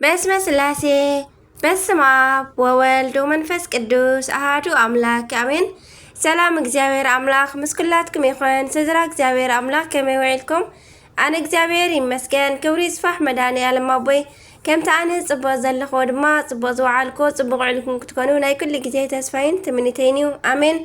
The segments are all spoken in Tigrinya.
በስመ ስላሴ፣ በስመ አብ ወወልድ ወመንፈስ ቅዱስ አሃዱ አምላክ አሜን። ሰላም እግዚኣብሔር አምላክ ምስ ኩላትኩም ይኹን። ስድራ እግዚኣብሔር አምላክ ከመይ ውዒልኩም? ኣነ እግዚኣብሔር ይመስገን፣ ክብሪ ይስፋሕ መድኃኔዓለም ኣቦይ። ከምቲ ኣነ ጽቡቕ ዘለኹዎ ድማ ጽቡቕ ዝወዓልኩ፣ ጽቡቕ ውዒልኩም ክትኮኑ ናይ ኩሉ ግዜ ተስፋይን ትምኒተይን እዩ። ኣሜን።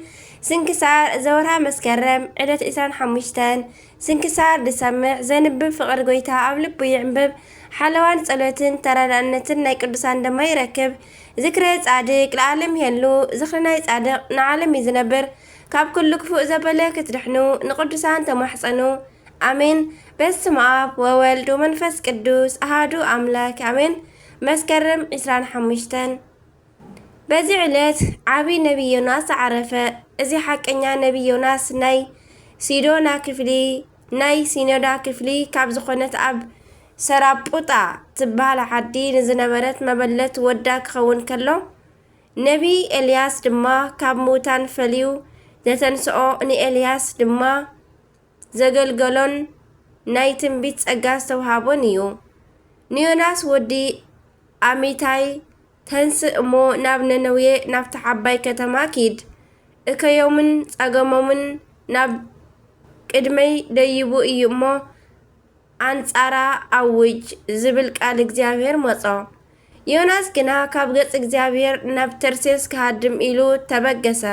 ስንክሳር ዘወርሃ መስከረም ዕለት ዕስራን ሓሙሽተን። ስንክሳር ዝሰምዕ ዘንብብ ፍቕሪ ጎይታ ኣብ ልቡ ይዕንብብ። ሓለዋን ጸሎትን ተራዳእነትን ናይ ቅዱሳን ድማ ይረክብ። ዝክረ ጻድቅ ለዓለም ይሄሉ። ዝኽሪ ናይ ጻድቕ ንዓለም እዩ ዝነብር። ካብ ኩሉ ክፉእ ዘበለ ክትድሕኑ ንቅዱሳን ተማሕጸኑ። ኣሜን። በስመ አብ ወወልድ ወመንፈስ ቅዱስ አሃዱ አምላክ አሜን። መስከረም ዕስራን ሓሙሽተን። በዚ ዕለት ዓቢ ነቢይ ዮናስ ዓረፈ። እዚ ሓቀኛ ነቢይ ዮናስ ናይ ሲዶና ክፍሊ፣ ናይ ሲኖዳ ክፍሊ ካብ ዝኾነት ኣብ ሰራጵጣ ትበሃል ዓዲ ንዝነበረት መበለት ወዳ ክኸውን ከሎ፣ ነቢይ ኤልያስ ድማ ካብ ምዉታን ፈልዩ ዘተንስኦ ንኤልያስ ድማ ዘገልገሎን ናይ ትንቢት ጸጋ ዝተውሃቦን እዩ። ንዮናስ ወዲ ኣሚታይ፣ ተንስእ እሞ ናብ ነነዌ ናብታ ዓባይ ከተማ ኪድ፣ እከዮምን ጸገሞምን ናብ ቅድመይ ደይቡ እዩ እሞ ኣንጻራ ኣውጅ ዝብል ቃል እግዚኣብሔር መጾ። ዮናስ ግና ካብ ገጽ እግዚኣብሔር ናብ ተርሴስ ክሃድም ኢሉ ተበገሰ።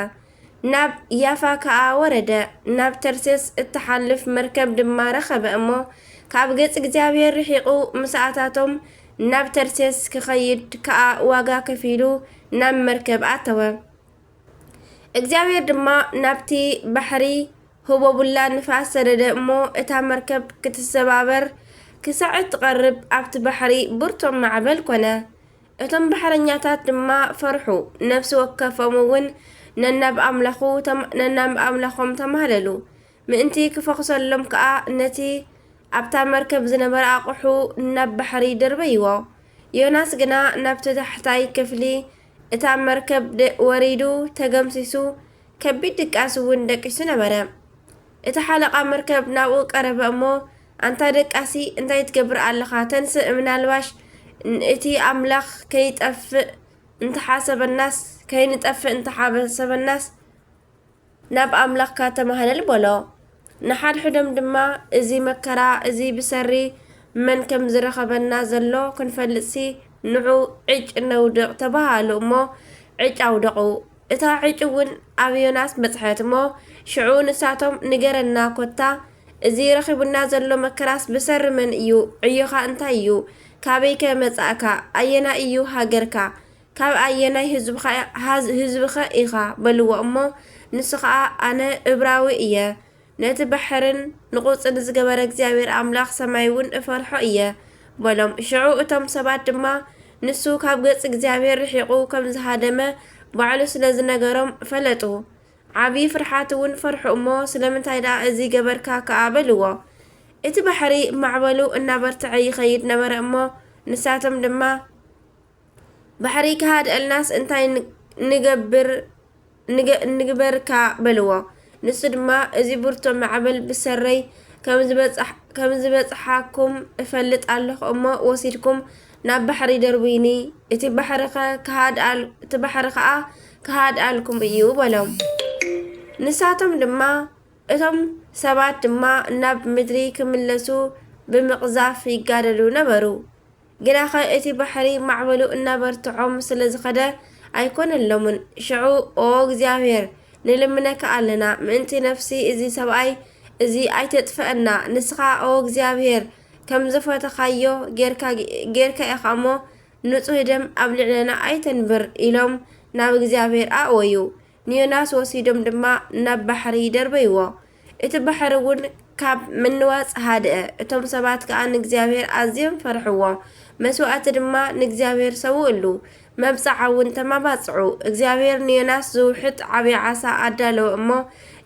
ናብ ያፋ ከኣ ወረደ። ናብ ተርሴስ እትሓልፍ መርከብ ድማ ረኸበ እሞ ካብ ገጽ እግዚኣብሔር ርሒቑ ምስ ኣታቶም ናብ ተርሴስ ክኸይድ ከኣ ዋጋ ከፊሉ ናብ መርከብ ኣተወ። እግዚኣብሔር ድማ ናብቲ ባሕሪ ህቦቡላ ንፋስ ሰደደ እሞ እታ መርከብ ክትሰባበር ክሳዕ እትቐርብ ኣብቲ ባሕሪ ብርቱዕ ማዕበል ኮነ። እቶም ባሕረኛታት ድማ ፈርሑ፣ ነፍሲ ወከፎም እውን ነናብ ኣምላኹ ተም-፣ ነናብ ኣምላኾም ተማህለሉ። ምእንቲ ክፈኹሰሎም ከኣ ነቲ ኣብታ መርከብ ዝነበረ ኣቑሑ ናብ ባሕሪ ደርበይዎ። ዮናስ ግና ናብቲ ታሕታይ ክፍሊ እታ መርከብ ደ-፣ ወሪዱ ተገምሲሱ፣ ከቢድ ድቃስ እውን ደቂሱ ነበረ። እቲ ሓለቓ መርከብ ናብኡ ቀረበ እሞ፣ ኣንታ ደቃሲ፣ እንታይ ትገብር ኣለኻ? ተንስእ፣ ምናልባሽ እቲ ኣምላኽ ከይጠፍእ እንተሓሰበናስ፣ ከይንጠፍእ እንተሓሰበናስ፣ ናብ ኣምላኽካ ተማህለል በሎ። ንሓድሕዶም ድማ፣ እዚ መከራ እዚ ብሰሪ መን ከም ዝረኸበና ዘሎ ክንፈልጥሲ፣ ንዑ ዕጭ ነውድቕ ተባሃሉ እሞ፣ ዕጭ ኣውደቑ። እታ ዕጭ እውን ኣብ ዮናስ በጽሐት እሞ፣ ሽዑ ንሳቶም፣ ንገረና ኮታ፣ እዚ ረኺቡና ዘሎ መከራስ ብሰሪ መን እዩ? ዕዮኻ እንታይ እዩ? ካበይከ መጻእካ? ኣየናይ እዩ ሃገርካ? ካብ ኣየናይ ህዝብኻ፣ ሃዝ-፣ ህዝብኸ ኢኻ? በልዎ እሞ፣ ንሱ ኸኣ፣ ኣነ እብራዊ እየ። ነቲ ባሕርን ንቑጽ ንዝገበረ እግዚኣብሔር ኣምላኽ ሰማይ እውን እፈርሖ እየ በሎም። ሽዑ እቶም ሰባት ድማ ንሱ ካብ ገጽ እግዚኣብሔር ርሒቑ ከም ዝሃደመ ባዕሉ ስለ ዝነገሮም ፈለጡ። ዓብዪ ፍርሓት እውን ፈርሑ እሞ፣ ስለምንታይ ደኣ እዚ ገበርካ ከኣ በልዎ። እቲ ባሕሪ ማዕበሉ እናበርትዐ ይኸይድ ነበረ እሞ፣ ንሳቶም ድማ ባሕሪ ክሃድኣልናስ እንታይ ን-፣ ንገብር፣ ንገ-፣ ንግበርካ በልዎ። ንሱ ድማ፣ እዚ ብርቱዕ ማዕበል ብሰረይ ከም ዝበጽሕ-፣ ከም ዝበጽሓኩም እፈልጥ ኣለኹ እሞ፣ ወሲድኩም ናብ ባሕሪ ደርቡይኒ፣ እቲ ባሕሪ ኸ ክሃድኣል-፣ እቲ ባሕሪ ኸኣ ክሃድኣልኩም እዩ በሎም። ንሳቶም ድማ፣ እቶም ሰባት ድማ ናብ ምድሪ ክምለሱ ብምቕዛፍ ይጋደሉ ነበሩ። ግናኸ እቲ ባሕሪ ማዕበሉ እናበርትዖም ስለ ዝኸደ ኣይኮነሎምን። ሽዑ፣ ኦ እግዚኣብሔር፣ ንልምነካ ኣለና፣ ምእንቲ ነፍሲ እዚ ሰብኣይ እዚ ኣይተጥፍአና። ንስኻ፣ ኦ እግዚኣብሔር፣ ከም ዝፈተኻዮ ጌርካ፣ ጌርካ ኢኻ እሞ፣ ንጹህ ደም ኣብ ልዕለና ኣይተንብር፣ ኢሎም ናብ እግዚኣብሔር ኣእወዩ። ንዮናስ ወሲዶም ድማ ናብ ባሕሪ ደርበይዎ። እቲ ባሕሪ እውን ካብ ምንዋጽ ሃድአ። እቶም ሰባት ከኣ ንእግዚኣብሔር ኣዝዮም ፈርሕዎ። መስዋእቲ ድማ ንእግዚኣብሔር ሰውእሉ። መብጽዓ እውን ተማባጽዑ። እግዚኣብሔር ንዮናስ ዝውሕጥ ዓብዪ ዓሳ ኣዳለወ እሞ፣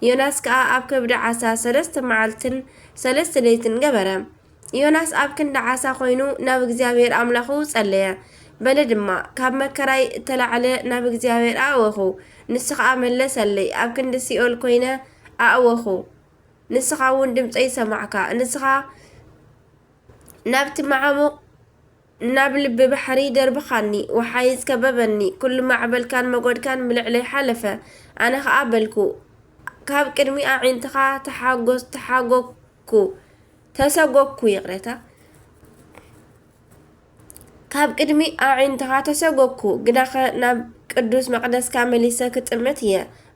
ዮናስ ከኣ ኣብ ከብዲ ዓሳ ሰለስተ መዓልትን ሰለስተ ለይትን ገበረ። ዮናስ ኣብ ክንዲ ዓሳ ኾይኑ ናብ እግዚኣብሔር ኣምላኹ ጸለየ። በለ ድማ፣ ካብ መከራይ እተላዕለ ናብ እግዚኣብሔር ኣእወኹ፣ ንሱ ኸኣ መለሰለይ። ኣብ ክንዲ ሲኦል ኮይነ ኣእወኹ፣ ንስኻ እውን ድምፀይ ሰማዕካ። ንስኻ ናብቲ መዓሙቕ ናብ ልቢ ባሕሪ ደርብኻኒ፣ ወሓይዝ ከበበኒ፣ ኩሉ ማዕበልካን መጎድካን ብልዕለይ ሓለፈ። ኣነ ኸኣ በልኩ፣ ካብ ቅድሚ ኣዒንትኻ ተሓጎስ-፣ ተሓጎኩ፣ ተሰጎኩ፣ ይቕሬታ። ካብ ቅድሚ ኣዒንትኻ ተሰጎኩ፣ ግናኸ ናብ ቅዱስ መቕደስካ መሊሰ ክጥምት እየ።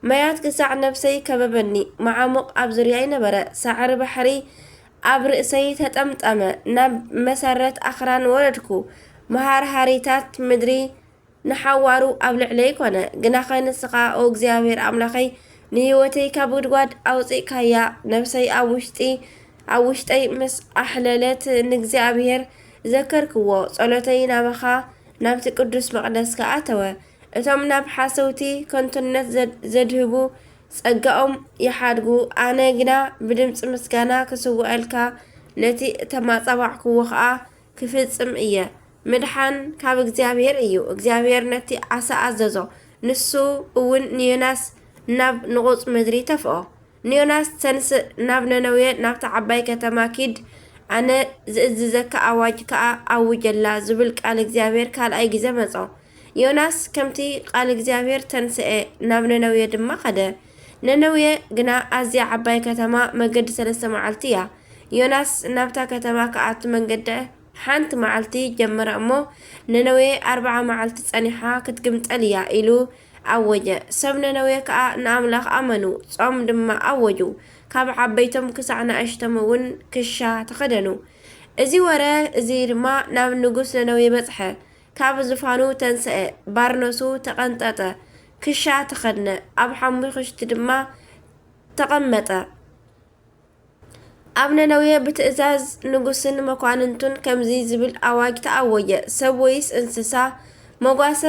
ማያት ክሳዕ ነፍሰይ ከበበኒ፣ መዓሙቕ ኣብ ዙርያይ ነበረ። ሳዕሪ ባሕሪ ኣብ ርእሰይ ተጠምጠመ፣ ናብ መሰረት ኣኽራን ወረድኩ። መሃርሃሪታት ምድሪ ንሓዋሩ ኣብ ልዕለይ ኮነ። ግናኸ ንስኻ፣ ኦ እግዚኣብሔር ኣምላኸይ፣ ንህይወተይ ካብ ጉድጓድ ኣውጺእካያ፣ ነፍሰይ ኣብ ውሽጢ፣ ኣብ ውሽጠይ ምስ ኣሕለለት፣ ንእግዚኣብሔር ዘከርክዎ። ጸሎተይ ናባኻ፣ ናብቲ ቅዱስ መቕደስካ ኣተወ። እቶም ናብ ሓሰውቲ ከንቱነት ዘድ-፣ ዘድህቡ ጸጋኦም ይሓድጉ። ኣነ ግና ብድምጺ ምስጋና ክስውኣልካ፣ ነቲ እተማጻዋዕክዎ ኸኣ ክፍጽም እየ። ምድሓን ካብ እግዚኣብሔር እዩ። እግዚኣብሔር ነቲ ዓሳ ኣዘዞ፣ ንሱ እውን ንዮናስ ናብ ንቑጽ ምድሪ ተፍኦ። ንዮናስ፣ ተንስእ፣ ናብ ነነዌ፣ ናብታ ዓባይ ከተማ ኪድ፣ ኣነ ዝእዝዘካ ኣዋጅ ከኣ ኣውጀላ፣ ዝብል ቃል እግዚኣብሔር ካልኣይ ግዜ መጾ። ዮናስ ከምቲ ቃል እግዚኣብሔር ተንስኤ፣ ናብ ነነዌ ድማ ኸደ። ነነዌ ግና ኣዝያ ዓባይ ከተማ፣ መገዲ ሰለስተ መዓልቲ እያ። ዮናስ ናብታ ከተማ ክኣቱ መንገዲ ሓንቲ መዓልቲ ጀመረ እሞ፣ ነነዌ ኣርብዓ መዓልቲ ጸኒሓ ክትግምጠል እያ ኢሉ ኣወጀ። ሰብ ነነዌ ከኣ ንኣምላኽ ኣመኑ፣ ጾም ድማ ኣወጁ። ካብ ዓበይቶም ክሳዕ ንኣሽቶም እውን ክሻ ተኸደኑ። እዚ ወረ እዚ ድማ ናብ ንጉስ ነነዌ በጽሐ። ካብ ዝፋኑ ተንስአ፣ ባርነሱ ተቐንጠጠ፣ ክሻ ተኸድነ፣ ኣብ ሓሙኽሽቲ ድማ ተቐመጠ። ኣብ ነነዌ ብትእዛዝ ንጉስን መኳንንቱን ከምዚ ዝብል ኣዋጅ ተኣወጀ፣ ሰብ ወይስ እንስሳ፣ መጓሰ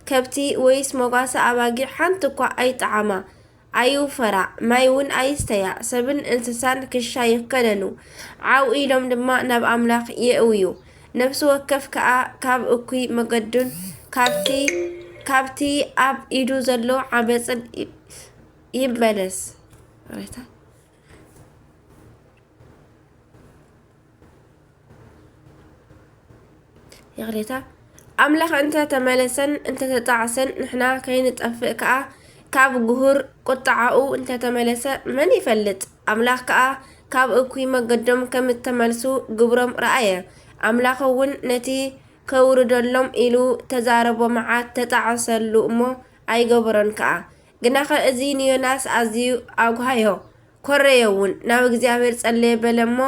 ከብቲ ወይስ መጓሰ ኣባጊዕ ሓንቲ እኳ ኣይጠዓማ፣ ኣይውፈራ፣ ማይ እውን ኣይስተያ። ሰብን እንስሳን ክሻ ይከደኑ፣ ዓው ኢሎም ድማ ናብ ኣምላኽ የእውዩ። ነፍሲ ወከፍ ከኣ ካብ እኩይ መገዱን ካብቲ፣ ካብቲ ኣብ ኢዱ ዘሎ ዓመጽን ይ-፣ ይመለስ። ይቕሬታ። ኣምላኽ እንተ ተመለሰን እንተ ተጣዕሰን፣ ንሕና ከይንጠፍእ ከኣ፣ ካብ ግሁር ቁጥዓኡ እንተ ተመለሰ መን ይፈልጥ? ኣምላኽ ከኣ ካብ እኩይ መገዶም ከም እተመልሱ ግብሮም ረኣየ። ኣምላኽ እውን ነቲ ከውርደሎም ኢሉ ተዛረቦ መዓት ተጣዕሰሉ እሞ ኣይገበሮን ከኣ። ግናኸ እዚ ንዮናስ ኣዝዩ ኣጉሃዮ፣ ኮረዮ እውን። ናብ እግዚኣብሔር ጸለየ በለ እሞ፣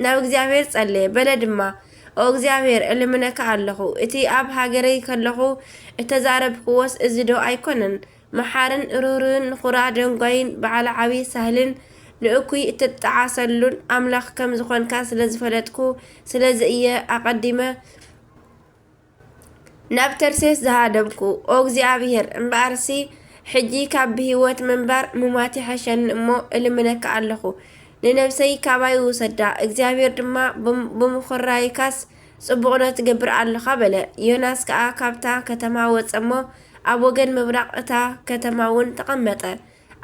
ናብ እግዚኣብሔር ጸለየ፣ በለ ድማ፣ "ኦ እግዚኣብሔር፣ እልምነካ ኣለኹ፣ እቲ ኣብ ሃገረይ ከለኹ እተዛረብክዎስ እዚ ዶ ኣይኮነን? መሓርን ርህሩህን፣ ንኹራ ደንጓይን በዓል ዓቢ ሳህልን፣ ንእኩይ እትጠዓሰሉን ኣምላኽ ከም ዝኾንካ ስለ ዝፈለጥኩ፣ ስለዚ እየ ኣቐዲመ ናብ ተርሴስ ዝሃደምኩ፣ ኦ እግዚኣብሔር። እምበኣርሲ ሕጂ ካብ ብህይወት ምንባር ምሟት ይሐሸኒ እሞ፣ እልምነካ ኣለኹ፣ ንነብሰይ ካባይ ውሰዳ። እግዚኣብሔር ድማ፣ ብም-፣ ብምኹራይካስ ጽቡቕ ዶ ትገብር ኣለኻ?" በለ። ዮናስ ከኣ ካብታ ከተማ ወጸ እሞ፣ ኣብ ወገን ምብራቕ እታ ከተማ እውን ተቐመጠ።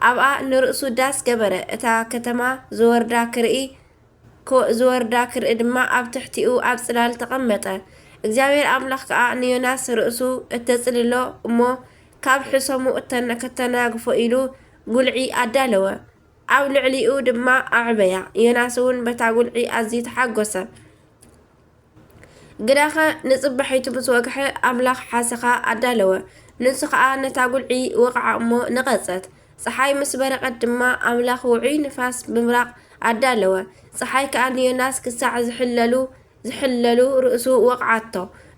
ኣብኣ ንርእሱ ዳስ ገበረ። እታ ከተማ ዝወርዳ ክርኢ፣ ኮ-፣ ዝወርዳ ክርኢ ድማ ኣብ ትሕቲኡ ኣብ ጽላል ተቐመጠ። እግዚኣብሔር ኣምላኽ ከኣ ንዮናስ ርእሱ እተጽልሎ እሞ ካብ ሕሰሙ እተነ-፣ ከተናግፎ ኢሉ ጉልዒ ኣዳለወ። ኣብ ልዕሊኡ ድማ ኣዕበያ። ዮናስ እውን በታ ጉልዒ ኣዝዩ ተሓጎሰ። ግዳኸ ንጽባሒቱ ምስ ወግሐ፣ ኣምላኽ ሓሰኻ ኣዳለወ። ንሱ ኸኣ ነታ ጉልዒ ወቕዓ እሞ ነቐጸት። ጸሓይ ምስ በረቐት ድማ፣ ኣምላኽ ውዑይ ንፋስ ምብራቕ ኣዳለወ። ጸሓይ ከኣ ንዮናስ ክሳዕ ዝሕለሉ፣ ዝሕለሉ ርእሱ ወቕዓቶ።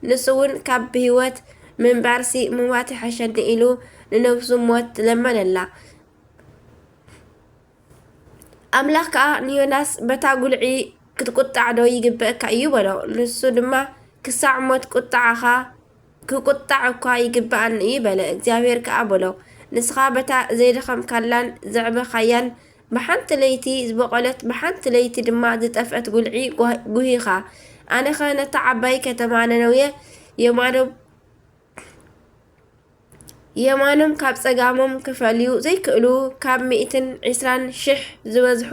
ንሱ እውን ካብ ብህይወት ምንባርሲ ምሟት ይሐሸኒ ኢሉ ንነብሱ ሞት ለመነላ። ኣምላኽ ከኣ ንዮናስ፣ "በታ ጉልዒ ክትቁጣዕ ዶ ይግበእካ እዩ?" በሎ። ንሱ ድማ፣ "ክሳዕ ሞት ቁጣዓኻ ክቁጣዕ እኳ ይግበኣኒ እዩ" በለ። እግዚኣብሔር ከኣ በሎ፣ "ንስኻ በታ ዘይደኸምካላን ዘዕበኻያን፣ ብሓንቲ ለይቲ ዝበቖለት፣ ብሓንቲ ለይቲ ድማ ዝጠፍአት ጉልዒ ጓ-፣ ጉሂኻ። ኣነኸ ነታ ዓባይ ከተማ ነነዌ የማኖም፣ የማኖም ካብ ጸጋሞም ክፈልዩ ዘይክእሉ፣ ካብ ሚእትን ዕስራን ሽሕ ዝበዝሑ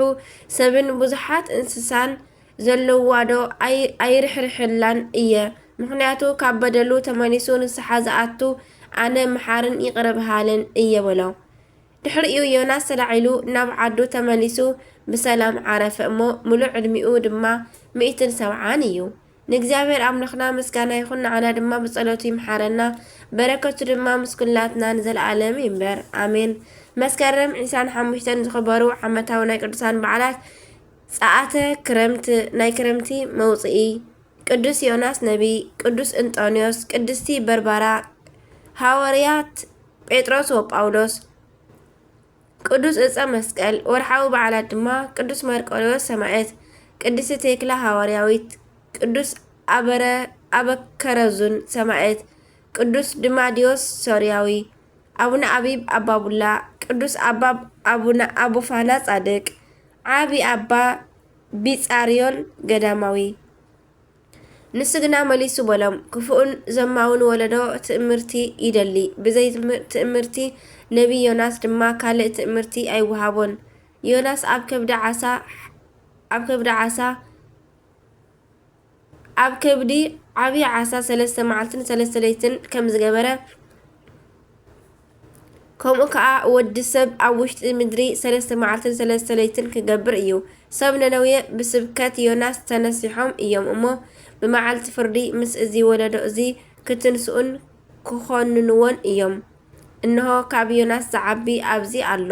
ሰብን ብዙሓት እንስሳን ዘለውዋ ዶ ኣይ-፣ ኣይርሕርሕላን እየ?" ምኽንያቱ ካብ በደሉ ተመሊሱ ንስሓ ዝኣቱ ኣነ መሓርን ይቕረ በሃልን እየ በሎ። ድሕሪኡ ዮናስ ተላዒሉ ናብ ዓዱ ተመሊሱ ብሰላም ዓረፈ እሞ ምሉእ ዕድሚኡ ድማ ሚእትን ሰብዓን እዩ። ንእግዚኣብሔር ኣምላኽና ምስጋና ይኹን፣ ንዓና ድማ ብጸሎቱ ይምሓረና፣ በረከቱ ድማ ምስ ኩላትና ንዘለኣለም ይንበር፣ ኣሜን። መስከረም ዕስራን ሓሙሽተን ዝኽበሩ ዓመታዊ ናይ ቅዱሳን በዓላት፣ ጸኣተ ክረምት፣ ናይ ክረምቲ መውጽኢ፣ ቅዱስ ዮናስ ነቢይ፣ ቅዱስ እንጦንዮስ፣ ቅድስቲ በርባራ፣ ሃዋርያት ጴጥሮስ ወጳውሎስ፣ ቅዱስ እፀ መስቀል። ወርሓዊ በዓላት ድማ ቅዱስ መርቆሬዎስ ሰማዕት፣ ቅድስቲ ቴክላ ሃዋርያዊት፣ ቅዱስ ኣበረ ኣበከረዙን ሰማዕት፣ ቅዱስ ድማዲዮስ ሶርያዊ፣ ኣቡነ ኣቢብ ኣባቡላ፣ ቅዱስ ኣባ ኣቡነ ኣቡፋና ጻድቅ፣ ዓቢ ኣባ ቢጻርዮን ገዳማዊ። ንሱ ግና መሊሱ በሎም፣ ክፉእን ዘማውን ወለዶ ትእምርቲ ይደሊ፣ ብዘይ ትም-፣ ትእምርቲ ነቢይ ዮናስ ድማ ካልእ ትእምርቲ ኣይወሃቦን። ዮናስ ኣብ ከብዲ ዓሳ፣ ኣብ ከብዲ ዓሳ፣ ኣብ ከብዲ ዓቢ ዓሳ ሰለስተ መዓልትን ሰለስተ ለይትን ከም ዝገበረ፣ ከምኡ ከኣ ወዲ ሰብ ኣብ ውሽጢ ምድሪ ሰለስተ መዓልትን ሰለስተ ለይትን ክገብር እዩ። ሰብ ነነዌ ብስብከት ዮናስ ተነሲሖም እዮም እሞ፣ ብመዓልቲ ፍርዲ ምስ እዚ ወለዶ እዚ ክትንስኡን ክኾንንዎን እዮም። እንሆ፣ ካብ ዮናስ ዝዓቢ ኣብዚ ኣሎ።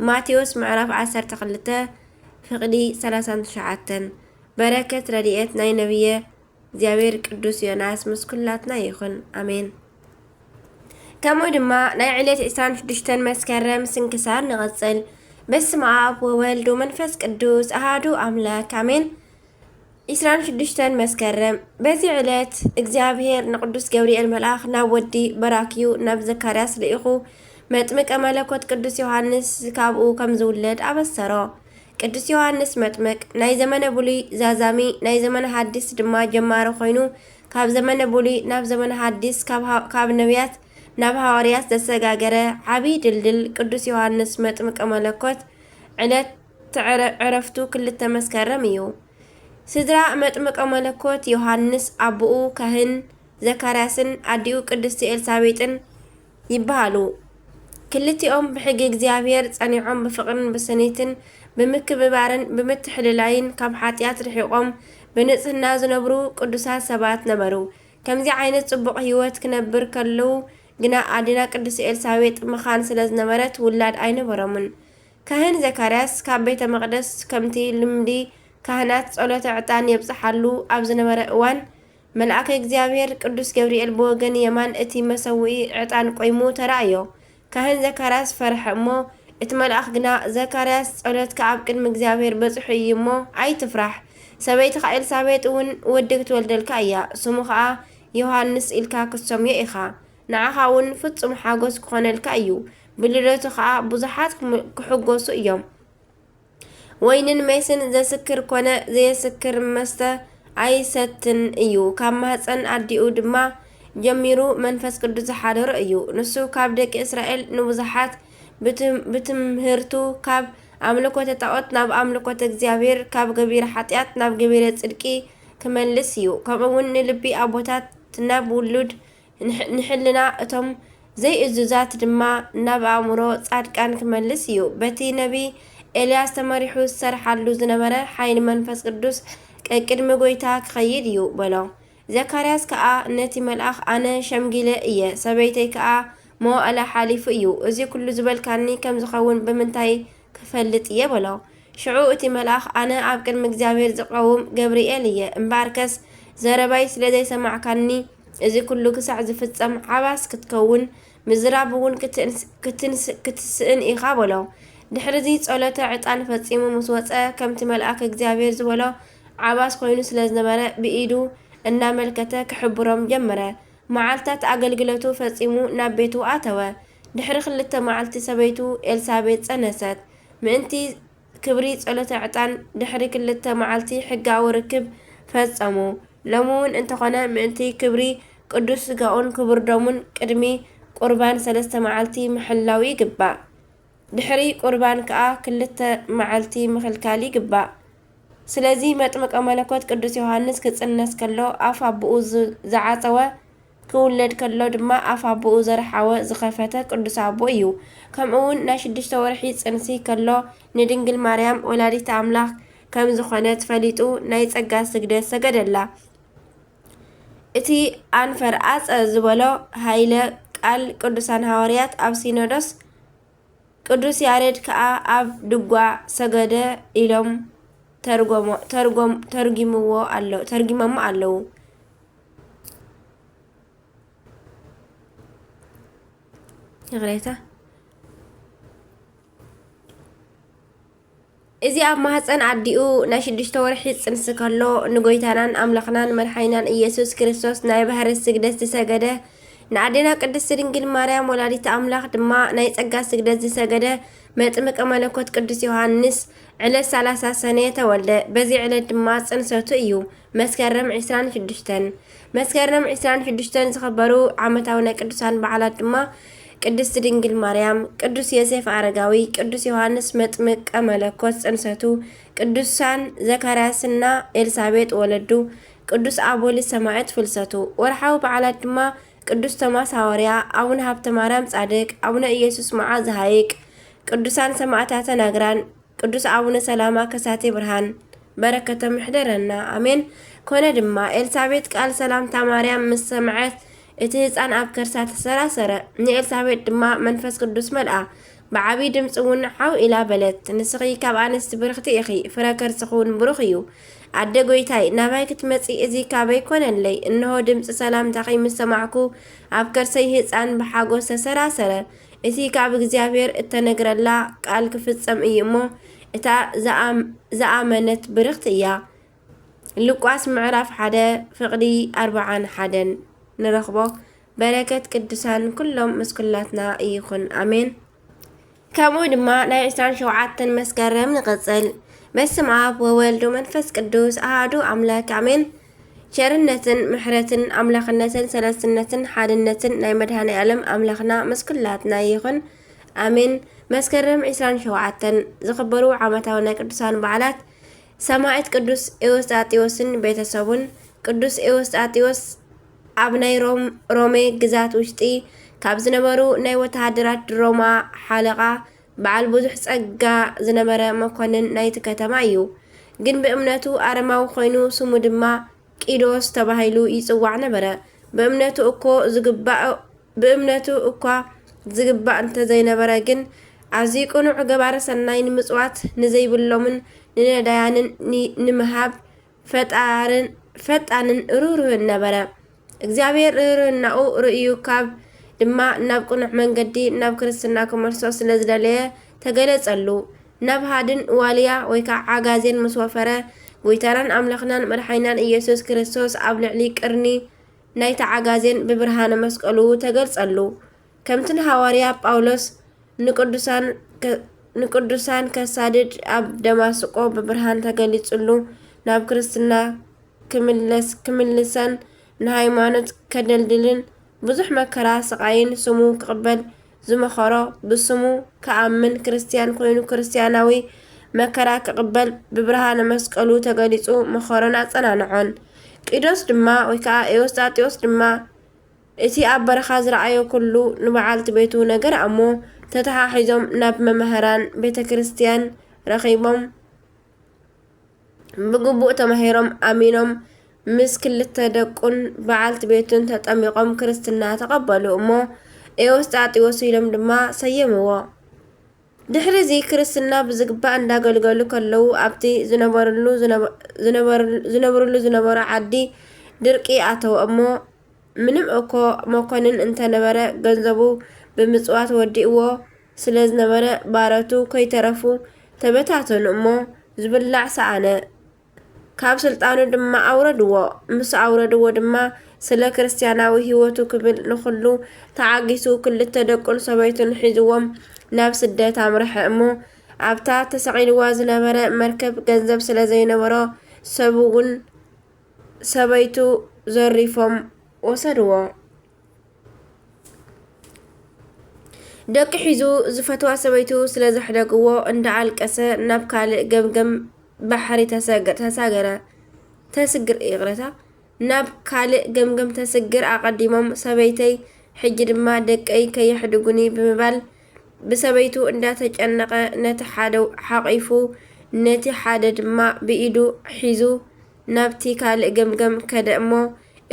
ማቴዎስ ምዕራፍ ዓሰርተ ክልተ፣ ፍቕዲ ሰላሳን ትሽዓተን። በረከት ረድኤት ናይ ነቢየ እግዚኣብሔር ቅዱስ ዮናስ ምስ ኩላትና ይኹን። ኣሜን። ከምኡ ድማ ናይ ዕለት ዕስራን ሽዱሽተን መስከረም ስንክሳር ንቐጽል። በስመ ኣብ ወወልድ ወመንፈስ ቅዱስ ኣሃዱ ኣምላክ ኣሜን። ዕስራን ሽዱሽተን መስከረም። በዚ ዕለት እግዚኣብሔር ንቅዱስ ገብርኤል መልኣኽ ናብ ወዲ በራክዩ ናብ ዘካርያስ ልኢኹ መጥምቀ መለኮት ቅዱስ ዮሃንስ ካብኡ ከም ዝውለድ ኣበሰሮ። ቅዱስ ዮሃንስ መጥምቅ ናይ ዘመነ ብሉይ ዛዛሚ፣ ናይ ዘመነ ሐዲስ ድማ ጀማሪ ኮይኑ፣ ካብ ዘመነ ብሉይ ናብ ዘመነ ሐዲስ ካብ ሃ-፣ ካብ ነቢያት ናብ ሃዋርያት ዘሰጋገረ ዓቢ ድልድል ቅዱስ ዮሃንስ መጥምቀ መለኮት ዕለት ዕረ-፣ ዕረፍቱ ክልተ መስከረም እዩ። ስድራ መጥምቀ መለኮት ዮሃንስ ኣቦኡ ካህን ዘካርያስን ኣዲኡ ቅድስቲ ኤልሳቤጥን ይበሃሉ። ክልቲኦም ብሕጊ እግዚኣብሔር ጸኒዖም ብፍቕርን ብስኒትን ብምክብባርን ብምትሕልላይን ካብ ሓጢኣት ርሒቖም ብንጽህና ዝነብሩ ቅዱሳት ሰባት ነበሩ። ከምዚ ዓይነት ጽቡቕ ህይወት ክነብር ከለዉ ግና ኣዴና ቅድስቲ ኤልሳቤጥ መኻን ስለ ዝነበረት ውላድ ኣይነበሮምን። ካህን ዘካርያስ ካብ ቤተ መቕደስ ከምቲ ልምዲ ካህናት ጸሎተ ዕጣን የብጽሓሉ ኣብ ዝነበረ እዋን፣ መልኣከ እግዚኣብሔር ቅዱስ ገብርኤል ብወገን የማን እቲ መሰውኢ ዕጣን ቆይሙ ተራእዮ። ካህን ዘካርያስ ፈርሐ እሞ፣ እቲ መልኣኽ ግና፣ "ዘካርያስ፣ ጸሎትካ ኣብ ቅድሚ እግዚኣብሔር በጺሑ እዩ እሞ፣ ኣይትፍራሕ። ሰበይትኻ ኤልሳቤጥ እውን ወዲ ክትወልደልካ እያ፣ ስሙ ኸኣ ዮሃንስ ኢልካ ክትሰምዮ ኢኻ። ንዓኻ እውን ፍጹም ሓጎስ ክኾነልካ እዩ፣ ብልደቱ ኸኣ ብዙሓት ክም-፣ ክሕጎሱ እዮም።" ወይንን ሜስን ዘስክር ኮነ ዘየስክር መስተ ኣይሰትን እዩ። ካብ ማህፀን ኣዲኡ ድማ ጀሚሩ መንፈስ ቅዱስ ዝሓደሮ እዩ። ንሱ ካብ ደቂ እስራኤል ንብዙሓት ብትም-፣ ብትምህርቱ ካብ ኣምልኮተ ጣዖት ናብ ኣምልኮተ እግዚኣብሔር፣ ካብ ገቢረ ሓጢኣት ናብ ገቢረ ጽድቂ ክመልስ እዩ። ከምኡ እውን ንልቢ ኣቦታት ናብ ውሉድ ንሕ-፣ ንሕልና እቶም ዘይእዙዛት ድማ ናብ ኣእምሮ ጻድቃን ክመልስ እዩ። በቲ ነቢ ኤልያስ ተመሪሑ ዝሰርሓሉ ዝነበረ ሓይሊ መንፈስ ቅዱስ ቀቅድሚ ጐይታ ክኸይድ እዩ በሎ። ዘካርያስ ከኣ ነቲ መልኣኽ፣ "ኣነ ሸምጊለ እየ፣ ሰበይተይ ከኣ መዋእላ ሓሊፉ እዩ። እዚ ኩሉ ዝበልካኒ ከም ዝኸውን ብምንታይ ክፈልጥ እየ?" በሎ። ሽዑ እቲ መልኣኽ፣ "ኣነ ኣብ ቅድሚ እግዚኣብሔር ዝቐውም ገብርኤል እየ። እምበኣርከስ ዘረባይ ስለ ዘይሰማዕካኒ፣ እዚ ኩሉ ክሳዕ ዝፍጸም ዓባስ ክትከውን፣ ምዝራብ እውን ክትንስ-፣ ክትንስ-፣ ክትስእን ኢኻ" በሎ። ድሕርዚ ጸሎተ ዕጣን ፈጺሙ ምስ ወጸ፣ ከምቲ መልኣክ እግዚኣብሔር ዝበሎ ዓባስ ኮይኑ ስለ ዝነበረ፣ ብኢዱ እናመልከተ ክሕብሮም ጀመረ። መዓልታት ኣገልግሎቱ ፈጺሙ ናብ ቤቱ ኣተወ። ድሕሪ ክልተ መዓልቲ ሰበይቱ ኤልሳቤጥ ጸነሰት። ምእንቲ ክብሪ ጸሎተ ዕጣን ድሕሪ ክልተ መዓልቲ ሕጋዊ ርክብ ፈጸሙ። ሎሚ እውን እንተኾነ ምእንቲ ክብሪ ቅዱስ ስጋኡን ክቡር ደሙን ቅድሚ ቁርባን ሰለስተ መዓልቲ ምሕላው ይግባእ። ድሕሪ ቁርባን ከኣ ክልተ መዓልቲ ምኽልካል ይግባእ። ስለዚ መጥምቀ መለኮት ቅዱስ ዮሃንስ ክጽነስ ከሎ ኣፍ ኣቦኡ ዝ-፣ ዝዓጸወ፣ ክውለድ ከሎ ድማ ኣፍ ኣቦኡ ዘርሓወ ዝኸፈተ ቅዱስ ኣቦ እዩ። ከምኡ እውን ናይ ሽዱሽተ ወርሒ ጽንሲ ከሎ ንድንግል ማርያም ወላዲተ ኣምላኽ ከም ዝኾነት ፈሊጡ ናይ ጸጋ ስግደት ሰገደላ። እቲ ኣንፈር ኣጸ ዝበሎ ኃይለ ቃል ቅዱሳን ሃዋርያት ኣብ ሲኖዶስ ቅዱስ ያሬድ ከኣ ኣብ ድጓ ሰገደ ኢሎም ተርጎሞ-፣ ተርጎም-፣ ተርጊምዎ ኣሎ-፣ ተርጊሞሞ ኣለዉ። ይቕሬታ። እዚ ኣብ ማህፀን ኣዲኡ ናይ ሽዱሽተ ወርሒ ፅንሲ ከሎ ንጎይታናን ኣምላኽናን መድሓኒናን ኢየሱስ ክርስቶስ ናይ ባህሪ ስግደት ዝሰገደ፣ ንኣዴና ቅድስቲ ድንግል ማርያም ወላዲተ ኣምላኽ ድማ ናይ ጸጋ ስግደት ዝሰገደ መጥምቀ መለኮት ቅዱስ ዮሃንስ ዕለት ሰላሳ ሰነ ተወልደ። በዚ ዕለት ድማ ጽንሰቱ እዩ። መስከረም ዕስራን ሽዱሽተን። መስከረም ዕስራን ሽዱሽተን ዝኽበሩ ዓመታዊ ናይ ቅዱሳን በዓላት ድማ ቅድስቲ ድንግል ማርያም፣ ቅዱስ ዮሴፍ ኣረጋዊ፣ ቅዱስ ዮሃንስ መጥምቀ መለኮት ጽንሰቱ፣ ቅዱሳን ዘካርያስና ኤልሳቤጥ ወለዱ፣ ቅዱስ ኣቦሊ ሰማዕት ፍልሰቱ። ወርሓዊ በዓላት ድማ ቅዱስ ቶማስ ሃዋርያ፣ ኣቡነ ሃብተ ማርያም ጻድቅ፣ ኣቡነ ኢየሱስ መዓ ዘሃይቅ፣ ቅዱሳን ሰማዕታተ ናግራን፣ ቅዱስ ኣቡነ ሰላማ ከሳቴ ብርሃን። በረከቶም ይሕደረና፣ ኣሜን። ኮነ ድማ፣ ኤልሳቤጥ ቃል ሰላምታ ማርያም ምስ ሰምዐት፣ እቲ ህፃን ኣብ ከርሳ ተሰራሰረ፣ ንኤልሳቤጥ ድማ መንፈስ ቅዱስ መልኣ። ብዓብዪ ድምፂ እውን ሓው ኢላ በለት፣ "ንስኺ ካብ ኣንስቲ ብርኽቲ ኢኺ፣ ፍረ ከርስኺ እውን ብሩኽ እዩ። ኣደ ጐይታይ፣ ናባይ ክትመፂ እዚ ካበይ ኮነለይ? እንሆ ድምፂ ሰላምታኺ ምስ ሰማዕኩ፣ ኣብ ከርሰይ ህፃን ብሓጎስ ተሰራሰረ። እቲ ካብ እግዚኣብሔር እተነግረላ ቃል ክፍጸም እዩ እሞ፣ እታ ዝኣም-፣ ዝኣመነት ብርኽቲ እያ።" ሉቃስ ምዕራፍ ሓደ ፍቕዲ ኣርብዓን ሓደን ንረኽቦ። በረከት ቅዱሳን ኩሎም ምስ ኩላትና ይኹን። ኣሜን። ከምኡ ድማ ናይ ዕስራን ሸውዓተን መስከረም ንቐጽል። በስመ ኣብ ወወልድ ወመንፈስ ቅዱስ ኣሃዱ ኣምላክ ኣሜን። ቸርነትን ምሕረትን ኣምላኽነትን ሰለስትነትን ሓድነትን ናይ መድኃኔ ዓለም ኣምላኽና ምስ ኩላትና ይኹን። ኣሜን። መስከረም ዕስራን ሸውዓተን ዝኽበሩ ዓመታዊ ናይ ቅዱሳን በዓላት፣ ሰማዕት ቅዱስ ኤዎስጣቴዎስን ቤተሰቡን። ቅዱስ ኤዎስጣቴዎስ ኣብ ናይ ሮም-፣ ሮሜ ግዛት ውሽጢ ካብ ዝነበሩ ናይ ወተሃደራት ሮማ ሓለቓ፣ በዓል ብዙሕ ጸጋ ዝነበረ መኮንን ናይቲ ከተማ እዩ። ግን ብእምነቱ ኣረማዊ ኮይኑ፣ ስሙ ድማ ቂዶስ ተባሂሉ ይጽዋዕ ነበረ። ብእምነቱ እኮ ዝግባእ፣ ብእምነቱ እኳ ዝግባእ እንተዘይነበረ ግን፣ ኣዝዩ ቅኑዕ ገባሪ ሰናይ፣ ንምጽዋት ንዘይብሎምን ንነዳያንን ኒ-፣ ንምሃብ ፈጣርን፣ ፈጣንን ርህሩህን ነበረ። እግዚኣብሔር ርህሩህናኡ ርእዩ ካብ ድማ ናብ ቅኑዕ መንገዲ ናብ ክርስትና ክመልሶ ስለ ዝደለየ ተገለጸሉ። ናብ ሃድን ዋልያ ወይ ከዓ ዓጋዜን ምስ ወፈረ፣ ጎይታናን ኣምላኽናን መድሓኒናን ኢየሱስ ክርስቶስ ኣብ ልዕሊ ቅርኒ ናይቲ ዓጋዜን ብብርሃነ መስቀሉ ተገልጸሉ። ከምቲ ንሃዋርያ ጳውሎስ ንቅዱሳን ከ-፣ ንቅዱሳን ከሳድድ ኣብ ደማስቆ ብብርሃን ተገሊጹሉ፣ ናብ ክርስትና ክምለስ-፣ ክምልሰን ንሃይማኖት ከደልድልን ብዙሕ መከራ ስቓይን ስሙ ክቕበል ዝመኸሮ፣ ብስሙ ክኣምን ክርስትያን ኮይኑ ክርስትያናዊ መከራ ክቕበል ብብርሃነ መስቀሉ ተገሊጹ መኸሮን ኣጸናንዖን። ቂዶስ ድማ ወይ ከዓ ኤዎስጣቴዎስ ድማ እቲ ኣብ በረኻ ዝረኣዮ ኩሉ ንበዓልቲ ቤቱ ነገራ እሞ፣ ተተሓሒዞም ናብ መምህራን ቤተ ክርስትያን ረኺቦም፣ ብግቡእ ተማሂሮም ኣሚኖም፣ ምስ ክልተ ደቁን በዓልቲ ቤቱን ተጠሚቖም ክርስትና ተቐበሉ እሞ፣ ኤዎስጣቴዎስ ኢሎም ድማ ሰየምዎ። ድሕሪ እዚ ክርስትና ብዝግባእ እንዳገልገሉ ከለዉ፣ ኣብቲ ዝነበርሉ ዝነበ-፣ ዝነበርሉ፣ ዝነብርሉ ዝነበሩ ዓዲ ድርቂ ኣተወ እሞ፣ ምንም እኮ መኮንን እንተነበረ፣ ገንዘቡ ብምጽዋት ወዲእዎ ስለ ዝነበረ፣ ባረቱ ከይተረፉ ተበታተኑ እሞ፣ ዝብላዕ ሰኣነ። ካብ ስልጣኑ ድማ ኣውረድዎ። ምስ ኣውረድዎ ድማ፣ ስለ ክርስትያናዊ ህይወቱ ክብል ንኹሉ ተዓጊሱ፣ ክልተ ደቁን ሰበይቱን ሒዝዎም ናብ ስደት ኣምርሐ እሞ፣ ኣብታ ተሰቒልዋ ዝነበረ መርከብ ገንዘብ ስለ ዘይነበሮ፣ ሰቡ እውን ሰበይቱ ዘሪፎም ወሰድዎ። ደቂ ሒዙ ዝፈትዋ ሰበይቱ ስለ ዘሕደግዎ፣ እንዳኣልቀሰ ናብ ካልእ ገምገም ባሕሪ ተሰገ-፣ ተሳገረ። ተስግር፣ ይቕረታ፣ ናብ ካልእ ገምገም ተስግር። ኣቐዲሞም ሰበይተይ፣ ሕጂ ድማ ደቀይ ከየሕድጉኒ ብምባል ብሰበይቱ እንዳተጨነቐ ነቲ ሓደ ሓቒፉ ነቲ ሓደ ድማ ብኢዱ ሒዙ ናብቲ ካልእ ገምገም ከደ እሞ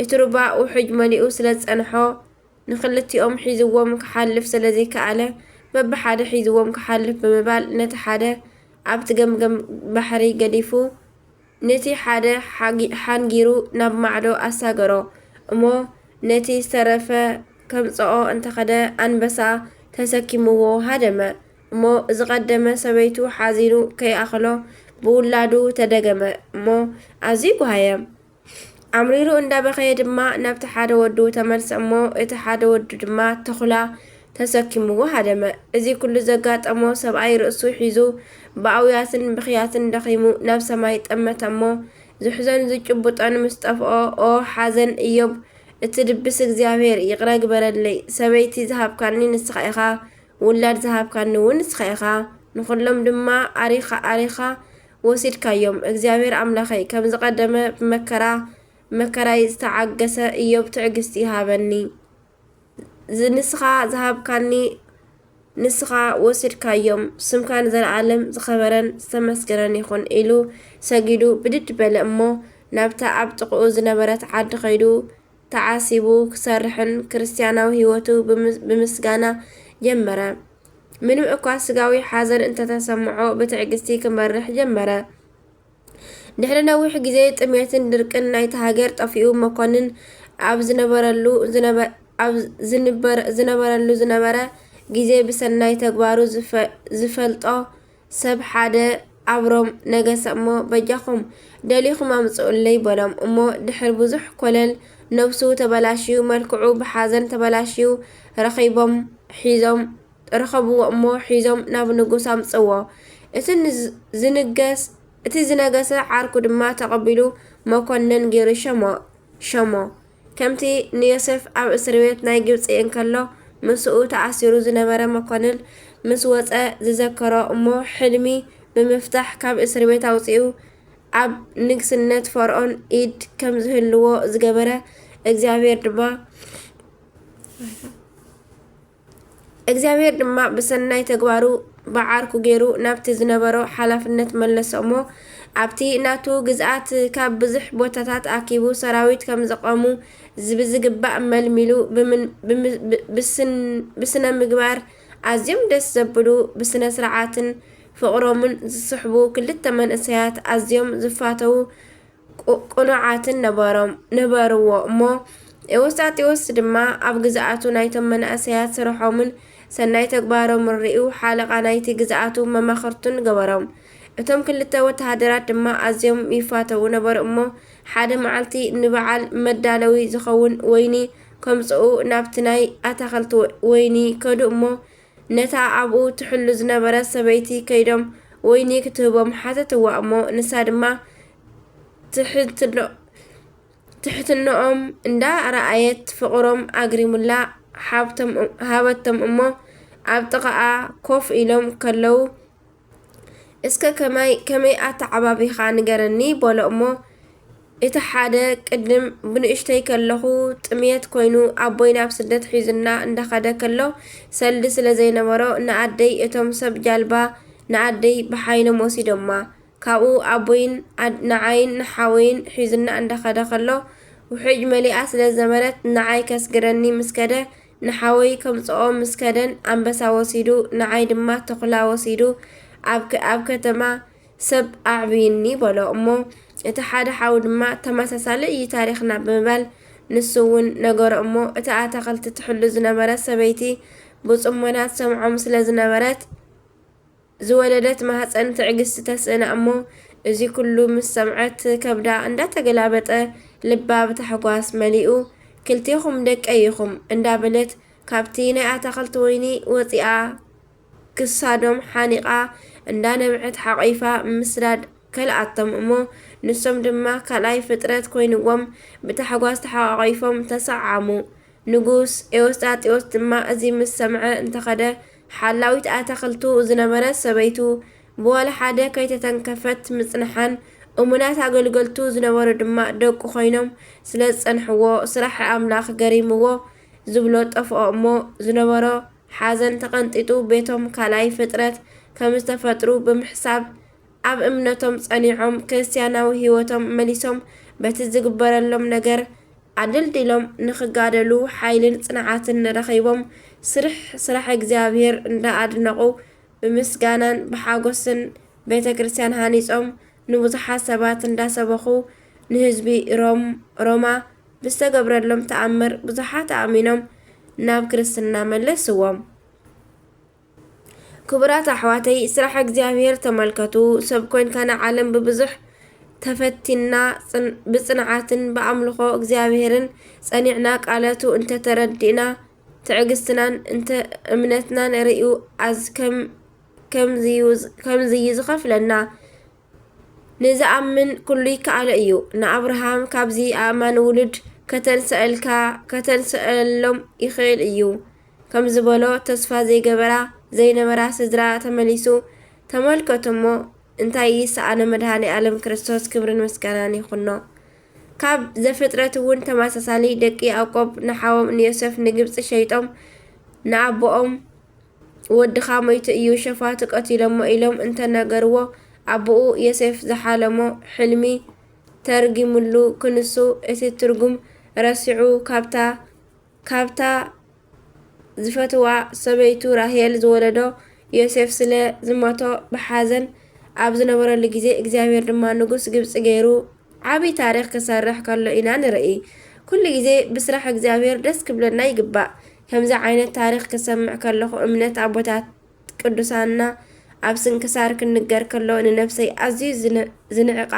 እቲ ሩባ ውሕጅ መሊኡ ስለ ዝጸንሖ ንኽልቲኦም ሒዝዎም ክሓልፍ ስለ ዘይከኣለ በብሓደ ሒዝዎም ክሓልፍ ብምባል ነቲ ሓደ ኣብቲ ገምገም ባሕሪ ገዲፉ ነቲ ሓደ ሓጊ-፣ ሓንጊሩ ናብ ማዕዶ ኣሳገሮ እሞ ነቲ ዝተረፈ ከምጽኦ እንተኸደ ኣንበሳ ተሰኪምዎ ሃደመ እሞ ዝቐደመ ሰበይቱ ሓዚኑ ከይኣኽሎ ብውላዱ ተደገመ እሞ ኣዝዩ ጓሃየ። ኣምሪሩ እንዳበኸየ ድማ ናብቲ ሓደ ወዱ ተመልሰ እሞ እቲ ሓደ ወዱ ድማ ተኹላ ተሰኪምዎ ሃደመ። እዚ ኩሉ ዘጋጠሞ ሰብኣይ ርእሱ ሒዙ ብኣውያትን ብኽያትን ደኺሙ ናብ ሰማይ ጠመተ እሞ ዝሕዘን ዝጭብጦን ምስ ጠፍኦ፣ ኦ ሓዘን እዮብ፣ እቲ ድብስ እግዚኣብሔር ይቕረ ግበረለይ። ሰበይቲ ዝሃብካኒ ንስኻ ኢኻ፣ ውላድ ዝሃብካኒ እውን ንስኻ ኢኻ። ንኹሎም ድማ ኣሪኻ ኣሪኻ ወሲድካዮም። እግዚኣብሔር ኣምላኸይ፣ ከም ዝቐደመ ብመከራ መከራይ ዝተዓገሰ እዮብ ትዕግስቲ ሃበኒ። ዝ-፣ ንስኻ ዝሃብካኒ ንስኻ ወሲድካዮም፣ ስምካ ንዘለኣለም ዝኸበረን ዝተመስገነን ይኹን ኢሉ ሰጊዱ ብድድ በለ እሞ ናብታ ኣብ ጥቕኡ ዝነበረት ዓዲ ኸይዱ ተዓሲቡ ክሰርሕን ክርስትያናዊ ህይወቱ ብምስ-፣ ብምስጋና ጀመረ። ምንም እኳ ስጋዊ ሓዘን እንተተሰምዖ ብትዕግስቲ ክመርሕ ጀመረ። ድሕሪ ነዊሕ ግዜ ጥሜትን ድርቅን ናይታ ሃገር ጠፊኡ መኮንን ኣብ ዝነበረሉ ዝነበ-፣ ኣብ ዝንበር-፣ ዝነበረሉ ዝነበረ ግዜ ብሰናይ ተግባሩ ዝፈ-፣ ዝፈልጦ ሰብ ሓደ ኣብሮም ነገሰ እሞ በጃኹም ደሊኹም ኣምጽኡለይ በሎም እሞ ድሕሪ ብዙሕ ኮለል ነብሱ ተበላሽዩ መልክዑ ብሓዘን ተበላሽዩ ረኺቦም ሒዞም ረኸብዎ እሞ ሒዞም ናብ ንጉስ ኣምጽዎ። እቲ ንዝ-፣ ዝንገስ-፣ እቲ ዝነገሰ ዓርኩ ድማ ተቐቢሉ መኮነን ገይሩ ሸሞ፣ ሸሞ። ከምቲ ንዮሴፍ ኣብ እስር ቤት ናይ ግብጺ እንከሎ ምስኡ ተኣሲሩ ዝነበረ መኮንን ምስ ወጸ ዝዘከሮ እሞ ሕልሚ ብምፍታሕ ካብ እስር ቤት ኣውጺኡ ኣብ ንግስነት ፈርዖን ኢድ ከም ዝህልዎ ዝገበረ እግዚኣብሔር ድማ እግዚኣብሔር ድማ ብሰናይ ተግባሩ ብዓርኩ ገይሩ ናብቲ ዝነበሮ ሓላፍነት መለሶ እሞ ኣብቲ ናቱ ግዝኣት ካብ ብዙሕ ቦታታት ኣኪቡ ሰራዊት ከም ዘቐሙ ዝ-፣ ብዝግባእ መልሚሉ ብምን-፣ ብም-፣ ብ-፣ ብስን-፣ ብስነ ምግባር ኣዝዮም ደስ ዘብሉ ብስነ ስርዓትን ፍቕሮምን ዝስሕቡ ክልተ መንእሰያት ኣዝዮም ዝፋተዉ ቁ-፣ ቅኑዓትን ነበሮም፣ ነበርዎ እሞ፣ ኤዎስጣቴዎስ ድማ ኣብ ግዝኣቱ ናይቶም መናእሰያት ስርሖምን ሰናይ ተግባሮምን ርእዩ፣ ሓለቓ ናይቲ ግዝኣቱ መማኽርቱን ገበሮም። እቶም ክልተ ወተሃደራት ድማ ኣዝዮም ይፋተዉ ነበሩ እሞ፣ ሓደ መዓልቲ ንበዓል መዳለዊ ዝኸውን ወይኒ ከምጽኡ ናብቲ ናይ ኣታኽልቲ ወ-፣ ወይኒ ከዱ እሞ፣ ነታ ኣብኡ ትሕሉ ዝነበረት ሰበይቲ ከይዶም ወይኒ ክትህቦም ሓተትዋ እሞ፣ ንሳ ድማ ትሕትኖ-፣ ትሕትኖኦም እንዳ ረኣየት ፍቕሮም ኣግሪሙላ ሓብቶም-፣ ሃበቶም እሞ፣ ኣብ ጥቓኣ ኮፍ ኢሎም ከለዉ፣ እስከ ከማይ-፣ ከመይ ኣተዓባቢኻ ንገረኒ በሎ እሞ፣ እቲ ሓደ ቅድም ብንእሽተይ ከለኹ ጥምየት ኮይኑ ኣቦይ ናብ ስደት ሒዙና እንዳኸደ ከሎ ሰልዲ ስለ ዘይነበሮ ንኣደይ እቶም ሰብ ጃልባ ንኣደይ ብሓይሎም ወሲዶማ። ካብኡ ኣቦይን ኣድ-፣ ንዓይን ንሓወይን ሒዙና እንዳኸደ ከሎ ውሕጅ መሊኣ ስለ ዝነበረት ንዓይ ከስግረኒ ምስ ከደ ንሓወይ ከምጽኦ ምስ ከደን ኣንበሳ ወሲዱ ንዓይ ድማ ተኹላ ወሲዱ ኣብ ከ-፣ ኣብ ከተማ ሰብ ኣዕብይኒ በሎ እሞ፣ እቲ ሓደ ሓው ድማ፣ "ተመሳሳሊ እዩ ታሪኽና" ብምባል፣ ንሱ እውን ነገሮ እሞ፣ እታ ኣታኽልቲ ትሕሉ ዝነበረት ሰበይቲ ብጽሞና ትሰምዖም ስለ ዝነበረት፣ ዝወለደት ማህጸን ትዕግስቲ ተስእና እሞ፣ እዚ ኩሉ ምስ ሰምዐት፣ ከብዳ እንዳተገላበጠ፣ ልባ ብታሕጓስ መሊኡ፣ "ክልቴኹም ደቀይ ኢኹም" እንዳበለት፣ ካብቲ ናይ ኣታኽልቲ ወይኒ ወጺኣ፣ ክሳዶም ሓኒቓ እንዳነብዐት ሓቒፋ ምስዳድ ከልኣቶም እሞ፣ ንሶም ድማ ካልኣይ ፍጥረት ኮይንዎም ብታሕጓስ ተሓቋቒፎም ተሰዓዓሙ። ንጉስ ኤዎስጣቴዎስ ድማ እዚ ምስ ሰምዐ እንተኸደ፣ ሓላዊት ኣታኽልቱ ዝነበረት ሰበይቱ ብዋላ ሓደ ከይተተንከፈት ምጽንሓን፣ እሙናት ኣገልገልቱ ዝነበሩ ድማ ደቁ ኮይኖም ስለ ዝጸንሕዎ፣ ስራሕ ኣምላኽ ገሪምዎ ዝብሎ ጠፍኦ እሞ ዝነበሮ ሓዘን ተቐንጢጡ፣ ቤቶም ካልኣይ ፍጥረት ከም ዝተፈጥሩ ብምሕሳብ፣ ኣብ እምነቶም ጸኒዖም፣ ክርስትያናዊ ህይወቶም መሊሶም፣ በቲ ዝግበረሎም ነገር ኣደልዲሎም ንኽጋደሉ ሓይልን ጽንዓትን ረኺቦም፣ ስርሕ ስራሕ እግዚኣብሔር እንዳኣድነቑ፣ ብምስጋናን ብሓጎስን ቤተ ክርስቲያን ሃኒጾም፣ ንብዙሓት ሰባት እንዳሰበኹ፣ ንህዝቢ ሮም-፣ ሮማ ብዝተገብረሎም ተኣምር ብዙሓት ኣእሚኖም፣ ናብ ክርስትና መለስዎም። ክቡራት ኣሕዋተይ፣ ስራሕ እግዚኣብሔር ተመልከቱ። ሰብ ኮይንካ ንዓለም ብብዙሕ ተፈቲና፣ ጽን-፣ ብጽንዓትን ብኣምልኾ እግዚኣብሔርን ጸኒዕና፣ ቃለቱ እንተተረዲእና፣ ትዕግስትናን እንተ እምነትናን ርእዩ፣ ኣዝ-፣ ከም-፣ ከምዚ ይውዝ-፣ ከምዚ እዩ ዝኸፍለና። ንዝኣምን ኩሉ ይከኣሎ እዩ። ንኣብርሃም ካብዚ ኣእማን ውሉድ ከተንስኣልካ፣ ከተንስኣሎም ይኽእል እዩ ከም ዝበሎ፣ ተስፋ ዘይገበራ፣ ዘይነበራ ስድራ ተመሊሱ። ተመልከቱ እሞ እንታይ ይሰኣኖ መድሃኔ ኣለም ክርስቶስ፣ ክብርን ምስጋናን ይኹኖ። ካብ ዘፍጥረት እውን ተመሳሳሊ፣ ደቂ ያዕቆብ ንሓዎም ንዮሴፍ ንግብጺ ሸይጦም፣ ንኣቦኦም ወድኻ ሞይቱ እዩ፣ ሸፋቱ ቀቲሎሞ ኢሎም እንተነገርዎ፣ ኣቦኡ ዮሴፍ ዝሓለሞ ሕልሚ ተርጊምሉ ክንሱ፣ እቲ ትርጉም ረሲዑ፣ ካብታ፣ ካብታ ዝፈትዋ ሰበይቱ ራሄል ዝወለዶ ዮሴፍ ስለ ዝሞቶ ብሓዘን ኣብ ዝነበረሉ ግዜ፣ እግዚኣብሔር ድማ ንጉስ ግብጺ ገይሩ ዓቢ ታሪኽ ክሰርሕ ከሎ ኢና ንርኢ። ኩሉ ግዜ ብስራሕ እግዚኣብሔር ደስ ክብለና ይግባእ። ከምዚ ዓይነት ታሪኽ ክሰምዕ ከለኹ፣ እምነት ኣቦታት ቅዱሳንና ኣብ ስንክሳር ክንገር ከሎ፣ ንነፍሰይ ኣዝዩ ዝን-፣ ዝንዕቃ፣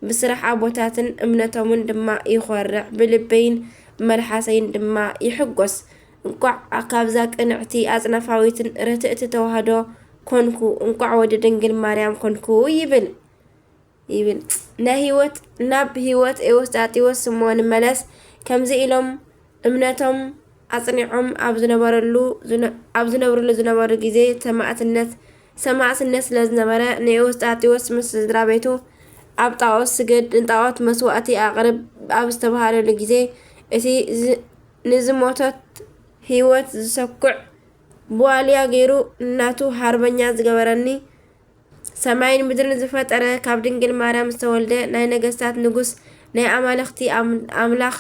ብስራሕ ኣቦታትን እምነቶምን ድማ ይኾርዕ፣ ብልበይን ብመልሓሰይን ድማ ይሕጎስ። እንቋዕ ካብዛ ቅንዕቲ ኣጽናፋዊትን ርትዕቲ ተዋህዶ ኮንኩ፣ እንቋዕ ወዲ ድንግል ማርያም ኮንኩ ይብል። ይብል። ናይ ህይወት፣ ናብ ህይወት ኤዎስጣቴዎስ ስምዖን ንመለስ። ከምዚ ኢሎም እምነቶም ኣጽኒዖም ኣብ ዝነበረሉ፣ ዝነ-፣ ኣብ ዝነብርሉ ዝነበሩ ግዜ ሰማዕትነት፣ ሰማዕትነት ስለ ዝነበረ፣ ንኤዎስጣቴዎስ ምስ ስድራ ቤቱ ኣብ ጣኦት ስገድ፣ ንጣኦት መስዋእቲ ኣቕርብ ኣብ ዝተባህለሉ ግዜ፣ እቲ ዝ-፣ ንዝሞተት ህይወት ዝሰኩዕ ብዋልያ ገይሩ ናቱ ሃርበኛ ዝገበረኒ፣ ሰማይን ምድርን ዝፈጠረ፣ ካብ ድንግል ማርያም ዝተወልደ፣ ናይ ነገስታት ንጉስ፣ ናይ ኣማልኽቲ ኣም-፣ ኣምላኽ፣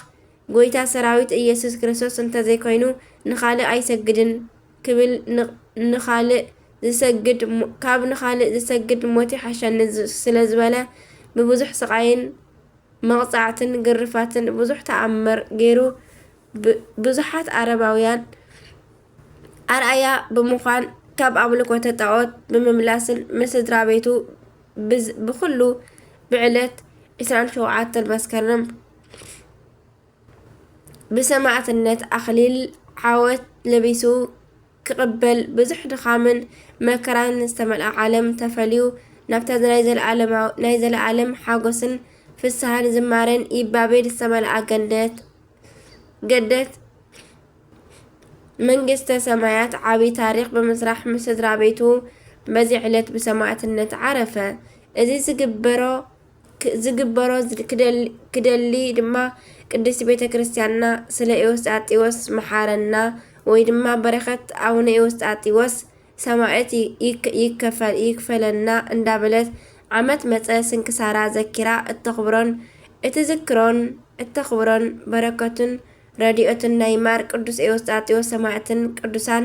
ጎይታ ሰራዊት ኢየሱስ ክርስቶስ እንተዘይኮይኑ ንኻልእ ኣይሰግድን ክብል፣ ን-፣ ንኻልእ ዝሰግድ ሞ-፣ ካብ ንኻልእ ዝሰግድ ሞት ይሓሸኒ ዝ-፣ ስለ ዝበለ፣ ብብዙሕ ስቓይን መቕጻዕትን ግርፋትን ብዙሕ ተኣምር ገይሩ፣ ብ-፣ ብዙሓት ዓረባውያን ኣርኣያ ብምዃን፣ ካብ ኣምልኮተ ጣኦት ብምምላስን ምስ ስድራ ቤቱ ብዝ-፣ ብኹሉ ብዕለት ዕስራን ሸውዓተን መስከረም ብሰማዕትነት ኣኽሊል ዓወት ለቢሱ ክቕበል፣ ብዙሕ ድኻምን መከራን ዝተመልኣ ዓለም ተፈልዩ፣ ናብታ ናይ ዘለኣለማዊ-፣ ናይ ዘለኣለም ሓጎስን ፍስሃን ዝማሬን ይባቤ ዝተመልኣ ገነት፣ ገነት መንግስተ ሰማያት ዓቢ ታሪኽ ብምስራሕ፣ ምስ ስድራ ቤቱ በዚ ዕለት ብሰማዕትነት ዓረፈ። እዚ ዝግበሮ ክ-፣ ዝግበሮ ዝድ-፣ ክደል-፣ ክደሊ ድማ፣ ቅድስት ቤተ ክርስቲያንና ስለ ኤዎስጣቴዎስ መሓረና፣ ወይ ድማ በረኸት ኣቡነ ኤዎስጣቴዎስ ሰማዕት ይ-፣ ይክ-፣ ይከፈል-፣ ይክፈለና እንዳበለት፣ ዓመት መጸ ስንክሳራ ዘኪራ እተኽብሮን እትዝክሮን እተኽብሮን፣ በረከቱን ረድኤቱን ናይ ማር ቅዱስ ኤዎስጣቴዎስ ሰማዕትን ቅዱሳን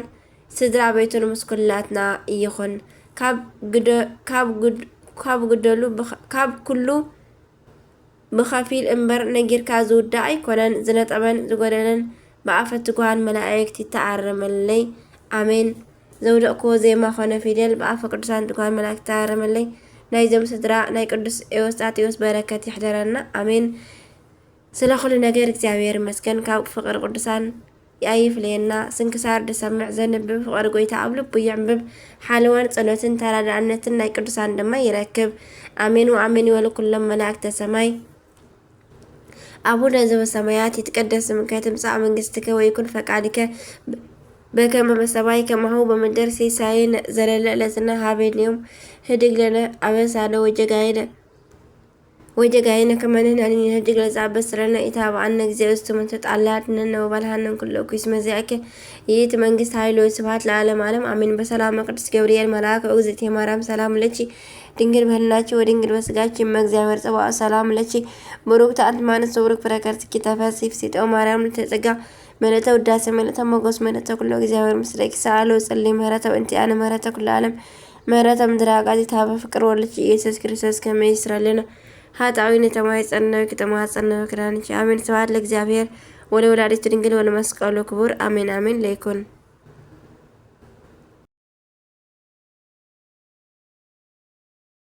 ስድራ ቤቱን ምስ ኩላትና ይኹን። ካብ ግደ-፣ ካብ ጉድ-፣ ካብ ጉደሉ ብኸ-፣ ካብ ኩሉ ብኸፊል እምበር ነጊርካ ዝውዳእ ኣይኮነን። ዝነጠበን ዝጎደለን ብኣፈ ትጉሃን መላእክት ይተኣረመለይ። ኣሜን። ዘውደቕክዎ ዜማ ኾነ ፊደል ብኣፈ ቅዱሳን ትጉሃን መላእክት ይተኣረመለይ። ናይዞም ስድራ ናይ ቅዱስ ኤዎስጣቴዎስ በረከት ይሕደረና። ኣሜን። ስለ ኩሉ ነገር እግዚኣብሔር ይመስገን። ካብ ፍቕሪ ቅዱሳን ኣይፍለየና። ስንክሳር ዝሰምዕ ዘንብብ ፍቕሪ ጎይታ ኣብ ልቡ የዕንብብ። ሓለዋን ጸሎትን ተራዳእነትን ናይ ቅዱሳን ድማ ይረክብ። ኣሜን ወኣሜን ይበሉ ኩሎም መላእክተ ሰማይ። ኣቡነ ዘበሰማያት ይትቀደስ ስምከ ትምጻእ መንግስትከ ወይኩን ፈቃድከ ብ-፣ በከመ በሰማይ ከማሁ በምድር ሲሳየነ ዘለለ ዕለትነ ሀበነ ዮም። ህድግ ለነ አበሳነ ወጌጋየነ ወጌጋየነ ከመ ንሕነኒ ንህድግ ለዘአበሰ ለነ። ኢታብአነ እግዚኦ ውስተ መንሱት አላ አድነነ ወባልሐነ እምኩሉ እኩይ እስመ ዚአከ ይእቲ መንግስት ኃይል ወስብሐት ለዓለመ ዓለም አሜን። በሰላመ ቅዱስ ገብርኤል መልአከ እግዝእትየ ማርያም ሰላም ለኪ ድንግል በህልናኪ ወድንግል በስጋኪ እመ እግዚአብሔር ጸባኦት ሰላም ለኪ ብሩክት አንቲ እም አንስት ወብሩክ ፍሬ ከርሥኪ ተፈሥሒ ፍሥሕት ኦ ማርያም ምልዕተ ጸጋ ምልዕተ ውዳሴ ምልዕተ ሞገስ ምልዕተ ኩሎ እግዚአብሔር ምስሌኪ ሰአሊ ወጸሊ ምህረተ በእንቲአነ ምህረተ ኩሉ ዓለም ምህረተ ምድረ አቃዚት ሀበ ፍቅር ወልድኪ ኢየሱስ ክርስቶስ ከመ ይስረልና ኃጣዊ ነተማይ ጸነው ክተማጸነው ክዳንኪ አሜን። ስብሐት ለእግዚአብሔር ወለወላዲቱ ድንግል ወለመስቀሉ ክቡር አሜን አሜን ለይኩን።